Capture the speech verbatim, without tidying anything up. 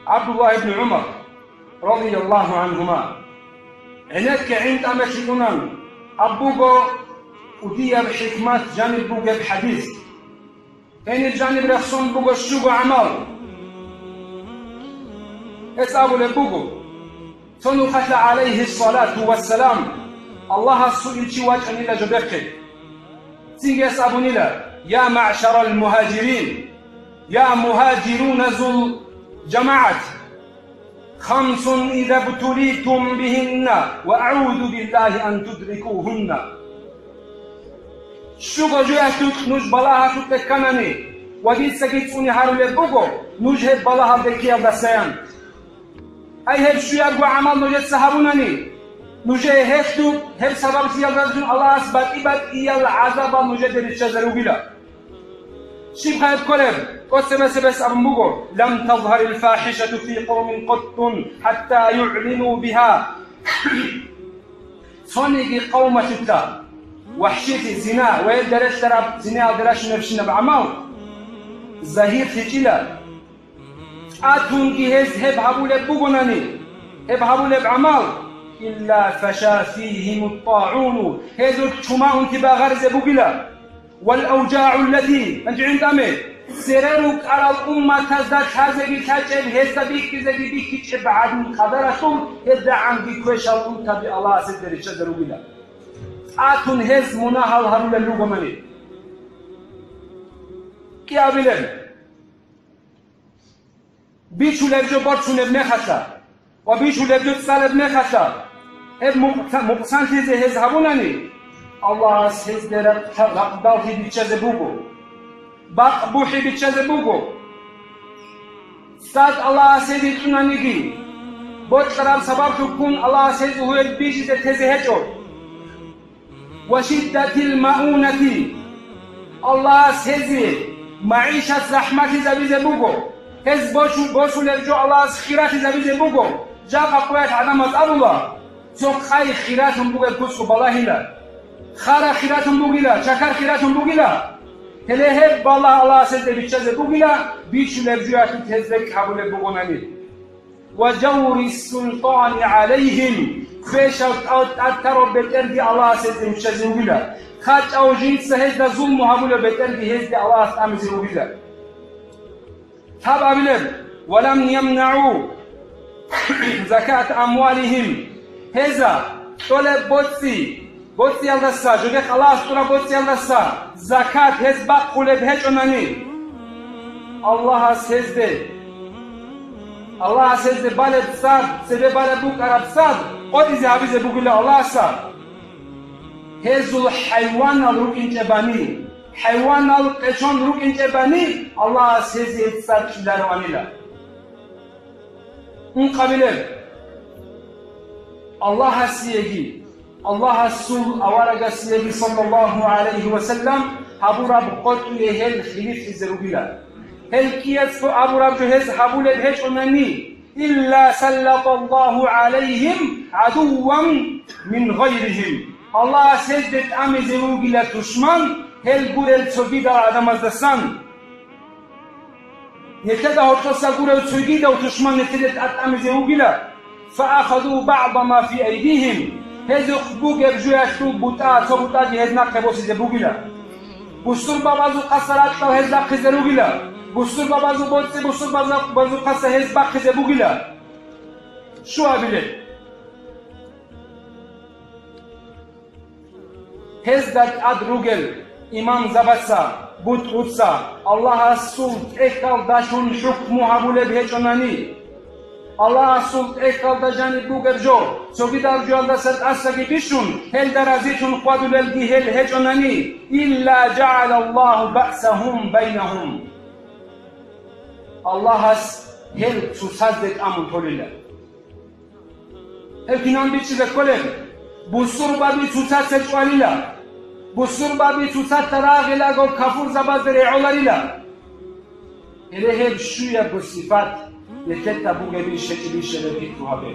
ГӀабдуллагь ибн ГӀумар, радияллагьу гӀангьума, гӀенекке гӀин тӀамелъи унан, аб буго кӀудияб хӀикмат жаниб бугеб хӀадис. Гьениб жаниб рехсон буго щуго гӀамал. Гьес абулеб буго: цо нухалъа, гӀалайгьиссалату вассалам, Аллагьасул илчи вачӀанила жодехъе. Цинги гьес абунила: «Я маъшарал мугьажирин, я мугьажируназул жамагӀат, хамсун иза бутулитум бигьинна ва агӀузу биллагьи ан тудрикугьунна». Щуго жоялъулъ нуж балагьалъукье кканани ва дицаги цӀуне гьарулеб буго нуж гьеб балагьалде ккеялдасаян. Ай, гьеб щуябго гӀамал нужеца гьабунани, нужее гьелъул гьеб сабаблъиялдалъун Аллагьас батӀи-батӀиял гӀазабал нужеде риччазе ругила. Щиб гьеб кколеб? ТӀоцебесеб гьес абун буго: «Лам тазгьарил фахишату фи къавмин къаттун хӀатта югӀлину бигьа». Цониги къавмалъулъа вахӀшилъи, зина ва гьелда релълъараб зинаялда рачунебщинаб гӀамал загьирлъичӀила. ТӀатунги гьез гьеб гьабулеб бугонани, гьеб гьабулеб гӀамал, илла фаша фигьимут тӀагӀуну, гьезул чума унти багъаризе бугила, вал авжагӀу ллати, гьанже гӀинтӀаме, цере рукӀарал умматазда лъазеги лъачӀеб гьезда бихьизеги бихьичӀеб гӀадин къадаралъул гьезда гӀанги квешал унтаби Аллагьас гьезде риччазе ругила. ТӀатун гьез мунагьал гьарулел ругонани. КӀиабилеб. Бичулеб жо борцунеб мехалъа ва бичулеб жо цӀалеб мехалъа, гьеб мукъ-, мукъсанлъизе гьез гьабунани, Аллагьас гьезде ракъ-, ракъдаллъи биччазе буго, бакъ бухӀи биччазе буго. ЦӀад Аллагьас гьез рикьунаниги, бокьараб сабаблъуккун Аллагьас гьез гьуер бижизе тезе гьечӀо. Ва шиддатил маунати, Аллагьас гьезие магӀишат захӀмалъизабизе буго, гьез бошу-, босулеб жо Аллагьас хиралъизабизе буго. Жакъа къоялъ гӀадамаз абула, цо къай хиралъун бугеб куцго балагьила, хара хиралъун бугила, чакар хиралъун бугила. Гьеле гьеб балагь Аллагьас гьезде биччазе бугила, бичулеб жоялъулъ гьез рекӀкӀ гьабулеб бугонани. Ва жаври султани гӀалайгьим, квешав тӀад-, тӀадтарав бетӀерги Аллагьас гьезде биччазе вугила. ХъачӀав жинца гьезда зулму гьабулев бетӀерги гьезде Аллагьас тӀамизе вугила. Лъабабилеб: «Ва лам ямнагӀу закат амвалигьим», гьеза кьолеб боцӀи, боцӀиялдаса, жодехъ Аллагьас кьураб боцӀиялдаса закат гьез бахъулеб гьечӀонани, Аллагьас гьезде, Аллагьас гьезде балеб цӀад, цебе балеб букӀараб цӀад къотӀизе гьабизе бугила Аллагьаса. Гьезул хӀайванал рукӀинчӀебани, хӀайванал къечон рукӀинчӀебани, Аллагьас гьезие цӀад кьелароанила. Ункъабилеб. Аллагьасиеги, Аллагьасул аварагасиеги, саллаллагьу гӀалайгьи ва саллам, гьабураб къотӀуе гьел хилиплъизе ругила. Гьел кӀияцго абураб жо гьез гьабулеб гьечӀонани, илла саллаталлагьу гӀалайгьим гӀадувван мин гъайригьим, Аллагьас гьезде тӀамизе вугила тушман, гьел гурел цогидал гӀадамаздасан. Нилъеда гьоркьоса гурев цогидав тушман нилъеде тӀад тӀамизе вугила. Фаахазу багӀда ма фи айдигьим, гьезухъ бугеб жуялъул бутӀа, цо бутӀаги гьез нахъе босизе бугила. Бусурбабазухъаса ракьал гьез рахъизе ругила. Бусурбабазул боцӀи бусурбабазухъаса гьез бахъизе бугила. Щуабилеб. Гьезда тӀад ругел имамзабаца, бутӀруца Аллагьасул тӀехьалдалъун хӀукму гьабулеб гьечӀонани, Аллагьасул тӀехьалда жаниб бугеб жо цогидал жоялдаса тӀасаги бищун, гьелда разилъун хьвадулелги гьел гьечӀонани, илла жагӀалаллагьу баъсагьум байнагьум, Аллагьас гьел цоцазде тӀамун толила. Гьеб кинан бичӀчӀизе кколеб? Бусурбаби цоцаца чӀвалила. Бусурбаби цоцаца рагъилаго кафурзабазда регӀоларила. Гьеле гьеб щуябго сипат нилъеда бугебин щечӀебищали пикру гьабе.